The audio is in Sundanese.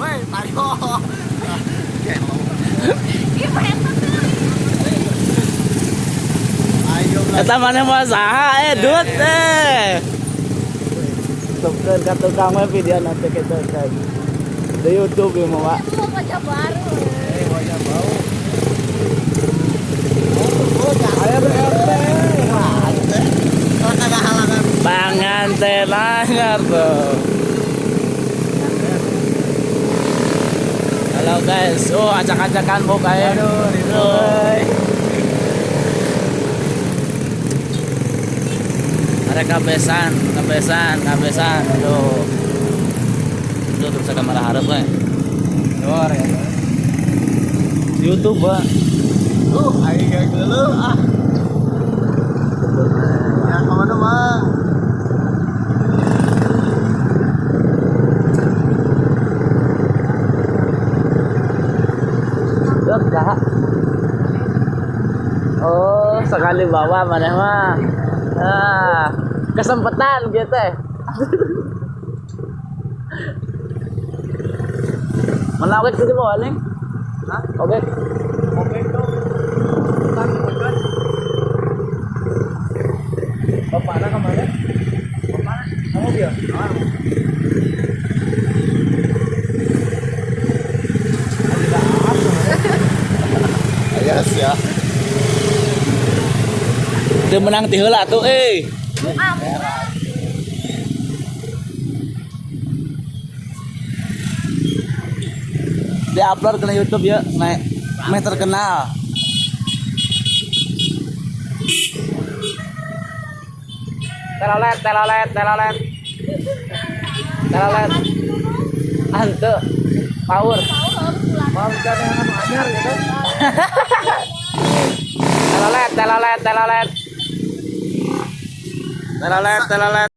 Woi, tayo. Gelo. Gimana tuh? Ayo. Eta maneh mah saha eh dut eh. Tukeun ka tukang we video nanti kita kan. Di YouTube ya mau, Pak. Itu mau wajah baru. Eh, wajah bau. Oh, Ayo BRT. Wah, teh. Kalau kagak halangan. Panganten anyar tuh. Halo guys, oh acak-acakan pokoknya. Aduh, rindu. Ada kabesan, kabesan, kabesan. Aduh. Itu terus kamera harap we. Dor ya. YouTube, Pak. Aing gak geuleuh ah. Ya kemana, Bang? Dok, dah. Oh, sekali bawa mana mah. Ah, kesempatan gitu teh. Mana oke sih bawa neng? Hah? Oke. Oke dong. Kan bukan. Bapaknya kemana? Bapaknya kamu dia? Ah. Ayas ya. Teu menang ti heula tuh eh. Ah, bukan. Di upload ke YouTube ya, naik meh terkenal. Telolet, telolet, telolet. Telolet. Ante. Power. Mau bicara yang anu anyar gitu. Telolet, telolet, telolet. Telolet, telolet.